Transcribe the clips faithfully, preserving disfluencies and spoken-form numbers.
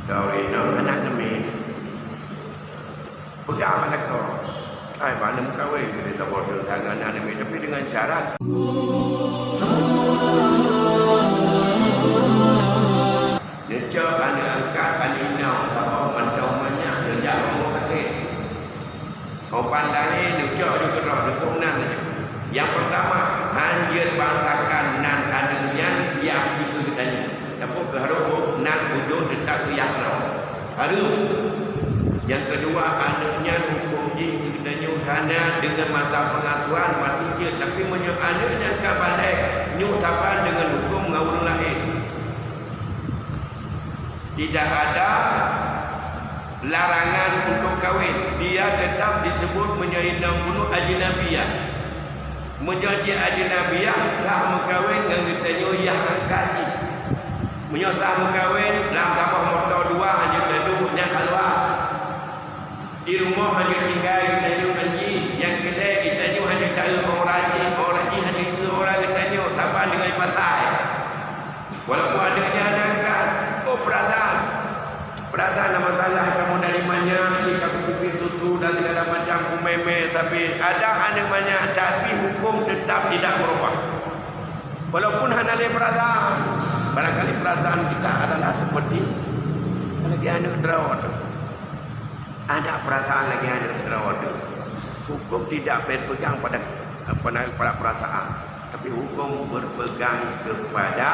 Dari nang anak nemi. Peugah bak lakoe. Hai, bak aneuk meukawen, keu saboh thôn tangan aneuk nemi, tapi dengan syarat. Neucok aneuk angkat, aneuk inong, saboh mantong manyak, neujak rumoh sakét. Upan lahé neucok ju keudroe, neupeue nan laju. Nyang peurtama, han jeuet bangsakan nan aneuk nyan yah jih keu geutanyoe. Sapeue keu harôh nan ujông teutap keu yah droe. Hareuem. Nyang keudua, aneuk nyan hukôm jih keu geutanyoe hana deungon masa peungasuhan, masih jeuet. Tapi meunyoe aneuk nyan ka balek, nyoe saban deungon hukôm ngon ureueng laén. Tidak ada larangan untuk kawin. Dia tetap disebut meunyoe inong bunoe ajnabiyah. Meunyoe jih ajnabiyah, sah meukawen ngon geutanyoe yah angkat jih. Meunyoe sah meukawen, lam saboh moto dua hana taduek, nyan ka luwah. Di rumoh hana tinggai geutanyoe ngon jih, nyang keudeh geutanyoe hana taeu ora jih, ora jih hana taeu ora geutanyoe, saban deungon pasai. Walaupun aneuk nyan hana angkat, oh, peurasaan. Peurasaan na masalah, kamoe dari manyak, di kamoe peupiep susu dan segala macam, kumé-mé, tapi ada aneuk manyak, tapi hukum tetap tidak berubah. Walaupun hana lé peurasaan, barangkali peurasaan kita adalah seperti lagèe aneuk droe tu. Ada peurasaan lagèe aneuk droe tu. Hukum tidak berpegang pada, pada, pada perasaan, tapi hukum berpegang kepada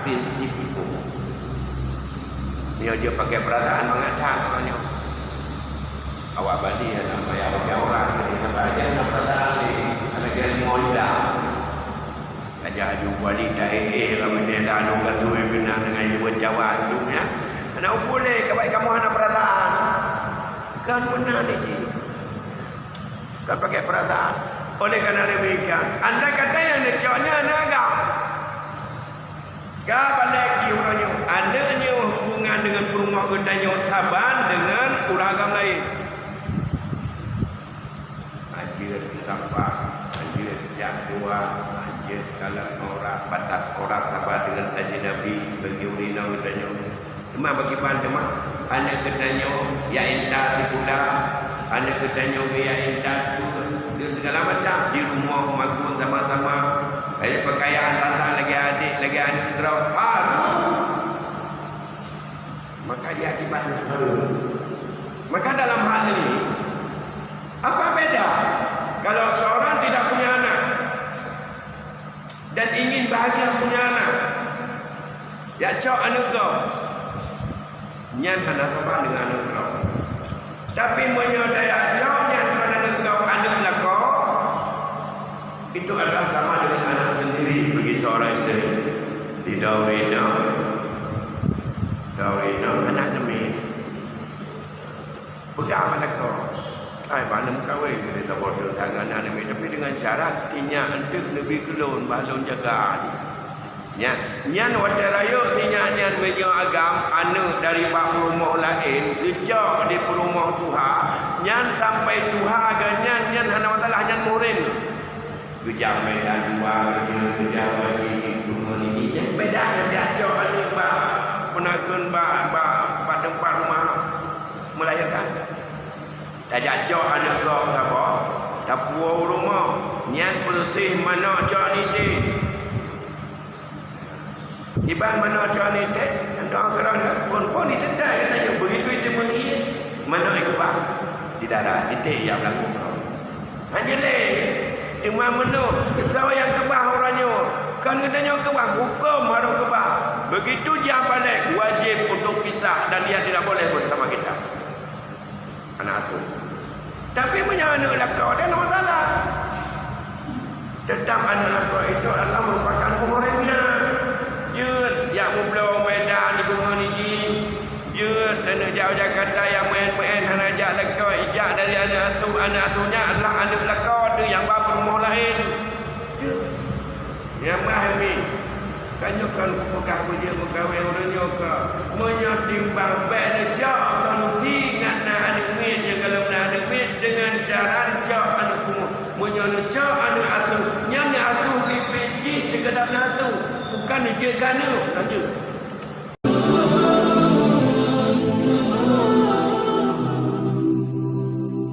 prinsip hukum. Nyoe jeuet pakai peurasaan mangat that uroe nyoe. Awak Bali hana payah pakai orang, jadi sampai aja hana peurasaan lé, hana kira limong lidah. Raja Aju Bali taéh-éh ramé nyan anu gatoe keunan deungon dua cawan tu, ya. Hana upulé, ka bai kamoe hana peurasaan. Kan meunan nyan jih. Kan pakai peurasaan. Oleh karena demikian, andai kata nyang neucok nyan aneuk agam, ka balek jih uroe nyoe, aneuk nyoe hubungan deungon peurumoh geutanyoe saban deungon ureueng agam laén. Hanjeuet meusampah, hanjeuet jak dua, hanjeuet kalon aurat, batas aurat saban deungon ajnabi bagi ureueng inong geutanyoe. Teuma bagi ban teuma, aneuk geutanyoe ya intat sikula, aneuk geutanyoe ya intat peue, dan segala macam, di rumoh makon sama-sama, eh, pakaian tata lagèe adék, lagèe aneuk droe, haram. Maka diakibatkan haram. Maka dalam hal ini, apa beda kalau seorang tidak punya anak dan ingin bahagia punya anak, ya cok aneuk gob, nyan hana saban deungon aneuk gob. Tapi meunyoe daya cok nyan kon aneuk gob, aneuk lakoe, itu adalah sama dengan anak sendiri bagi seorang isteri. Di daurina, daurina anak demi. Peugah bak lakoe, "Hai, bak aneuk meukawen keu lé saboh thôn tangan aneuk miet, tapi deungon syarat, si nyak eunteuk neubi keu lôn, bah lôn jaga." Nyan, nyan watèe rayeuk si nyak nyan meunyoe agam aneuk dari bak peurumoh laén, geucok di peurumoh tuha, nyan sampai tuha geuh nyan, nyan hana masalah, nyan muhrim. Geujak meunan dua, geujak lagi di rumah nini, nyan beda ngon jak cok aneuk bak, peunakeun bak, bak, bak teumpat rumah melahirkan. Tajak cok aneuk gob saboh, tapuwoe u rumoh, nyan peureuseh manok cok nite. Iban manok cok nite, nyan doa keurang dah, phon-phon iteutai geutanyoe, begitu iteumeuiet, manok ikeubah di darat, nite ia belaku. Hana lé, teuma meunoe, soe nyang keubah uroe nyoe, kon geutanyoe keubah, huköm harôh keubah. Begitu jih balek, wajéb untuk pisah dan dia tidak boleh bersama kita. Aneuk asuh. Tapi meunyoe aneuk lakoe, dia hana masalah. Tetap aneuk lakoe itu adalah merupakan muhrimnya. Jeuet jak meubloe u Medan di bumoe niji. Jeuet aneuk jak u Jakarta nyang meu'en-meu'en hana jak lakoe, ijak dari aneuk asuh. Aneuk asuh nyan adalah aneuk lakoe teuh nyang ba peurumoh laén. Jeuet. Nyang mah mi, tanyoe kon kupeugah beujeuet meukawen ureueng nyoe ka. Meunyoe timbang bèk neucok solusi ngat na aneuk miet nyang galom na aneuk miet deungon cara neucok aneuk pungo. Meunyoe neucok aneuk asuh, nyan neuasuh lipit jih sikeudar neuasuh, bukan neucok keu aneuk. Lanjut.